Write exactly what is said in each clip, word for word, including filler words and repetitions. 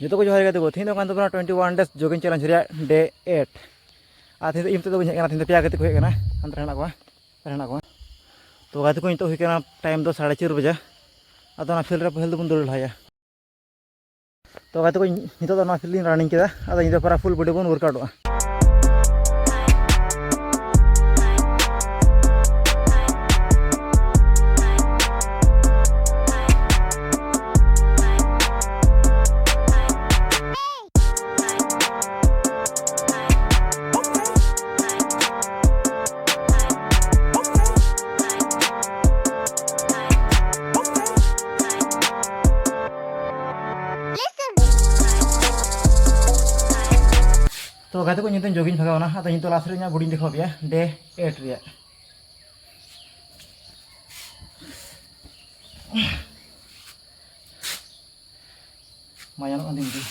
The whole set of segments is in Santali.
ᱡᱚᱛᱚ ᱠᱚ ᱡᱚᱦᱟᱨ ᱜᱮ ᱜᱟᱛᱮ ᱠᱚ᱾ ᱛᱮᱦᱮᱧ ᱫᱚ ᱠᱟᱱ ᱛᱟᱵᱚᱱᱟ twenty one days jogging challenge ᱨᱮᱭᱟᱜ day eight᱾ ᱟᱨ ᱛᱮᱦᱮᱧ ᱫᱚ ᱤᱧ ᱛᱮᱫᱚ ᱵᱟᱹᱧ ᱦᱮᱡ ᱠᱟᱱᱟ, ᱛᱮᱦᱮᱧ ᱫᱚ ᱯᱮᱭᱟ ᱜᱟᱛᱮ ᱠᱚ ᱦᱮᱡ ᱠᱟᱱᱟ, ᱦᱟᱱᱛᱮ ᱨᱮ ᱦᱮᱱᱟᱜ ᱠᱚᱣᱟ, ᱦᱟᱱᱛᱮ ᱨᱮ ᱦᱮᱱᱟᱜ ᱠᱚᱣᱟ᱾ ᱛᱚ ᱜᱟᱛᱮ ᱠᱚ, ᱱᱤᱛᱚᱜ ᱦᱩᱭ ᱠᱟᱱᱟ time ᱫᱚ ᱥᱟᱲᱮ ᱪᱟᱨ ᱵᱟᱡᱟ᱾ ᱟᱫᱚ ᱚᱱᱟ field ᱨᱮ ᱯᱟᱹᱦᱤᱞ ᱫᱚᱵᱚᱱ ᱫᱟᱹᱲ ᱞᱟᱦᱟᱭᱟ᱾ ᱛᱚ ᱜᱟᱛᱮ ᱠᱚ, ᱱᱤᱛᱚᱜ ᱫᱚ ᱱᱚᱣᱟ field ᱤᱧ running ᱠᱮᱫᱟ, ᱟᱫᱚ ᱧᱤᱫᱟᱹ ᱯᱟᱨᱟ full body ᱵᱚᱱ workoutᱚᱜᱼᱟ᱾ ᱛᱚ ᱜᱟᱛᱮ ᱠᱚ, ᱱᱤᱛᱚᱜ jogging ᱵᱷᱟᱜᱟᱣ ᱮᱱᱟ, ᱟᱫᱚ ᱱᱤᱛᱚᱜ last ᱨᱮ ᱤᱧᱟᱹᱜ body ᱤᱧ ᱫᱮᱠᱷᱟᱣ ᱯᱮᱭᱟ, day eight ᱨᱮᱭᱟᱜ᱾ ᱢᱟ ᱧᱮᱞᱚᱜ ᱠᱟᱱ ᱛᱤᱧ ᱜᱮ᱾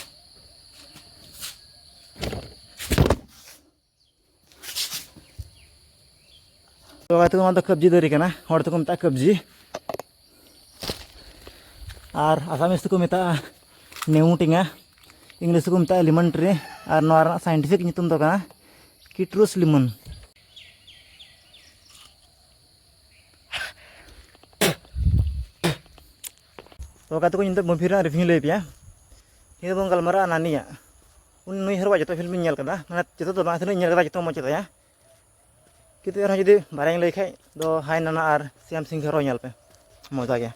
ᱛᱚ ᱜᱟᱛᱮ ᱠᱚ, ᱱᱚᱣᱟ ᱫᱚ ᱠᱟᱵᱽᱡᱤ ᱫᱟᱨᱮ ᱠᱟᱱᱟ, ᱦᱚᱲ ᱛᱮᱠᱚ ᱢᱮᱛᱟᱜᱼᱟ ᱠᱟᱵᱽᱡᱤ᱾ ᱟᱨ ᱟᱥᱟᱢᱤᱥ ᱛᱮᱠᱚ ᱢᱮᱛᱟᱜᱼᱟ ᱱᱮᱣᱩ ᱴᱮᱝᱟ, English ᱛᱮᱠᱚ ᱢᱮᱛᱟᱜᱼᱟ lemon tree᱾ ᱟᱨ ᱱᱚᱣᱟ ᱨᱮᱱᱟᱜ scientific ᱧᱩᱛᱩᱢ ᱫᱚ ᱠᱟᱱᱟ citrus lemon᱾ ᱛᱚ ᱜᱟᱛᱮ ᱠᱚ, ᱱᱤᱛᱚᱜ movie ᱨᱮᱱᱟᱜ review ᱤᱧ ᱞᱟᱹᱭ ᱟᱯᱮᱭᱟ᱾ ᱱᱤᱭᱟᱹ ᱵᱚᱱ ᱜᱟᱞᱢᱟᱨᱟᱜᱼᱟ ᱱᱟᱱᱤᱭᱟᱜ᱾ ᱩᱱᱤ ᱱᱩᱭ ᱦᱚᱲᱟᱜ ᱡᱚᱛᱚ film ᱤᱧ ᱧᱮᱞ ᱠᱟᱫᱟ, ᱢᱟᱱᱮ ᱡᱚᱛᱚ ᱫᱚ ᱵᱟᱝ, ᱛᱤᱱᱟᱹᱜ ᱤᱧ ᱧᱮᱞ ᱠᱟᱫᱟ ᱡᱚᱛᱚ ᱢᱚᱡᱽ ᱜᱮᱛᱟᱭᱟ᱾ ᱠᱤᱱᱛᱩ ᱮᱱᱦᱚᱸ ᱡᱩᱫᱤ ᱵᱟᱨᱭᱟᱧ ᱞᱟᱹᱭ ᱠᱷᱟᱡ ᱫᱚ ᱦᱟᱭ ᱱᱟᱱᱟ ᱟᱨ ᱥᱭᱟᱢ ᱥᱤᱝ ᱦᱮᱨᱳ ᱧᱮᱞ ᱯᱮ, ᱢᱚᱡᱟ ᱜᱮᱭᱟ᱾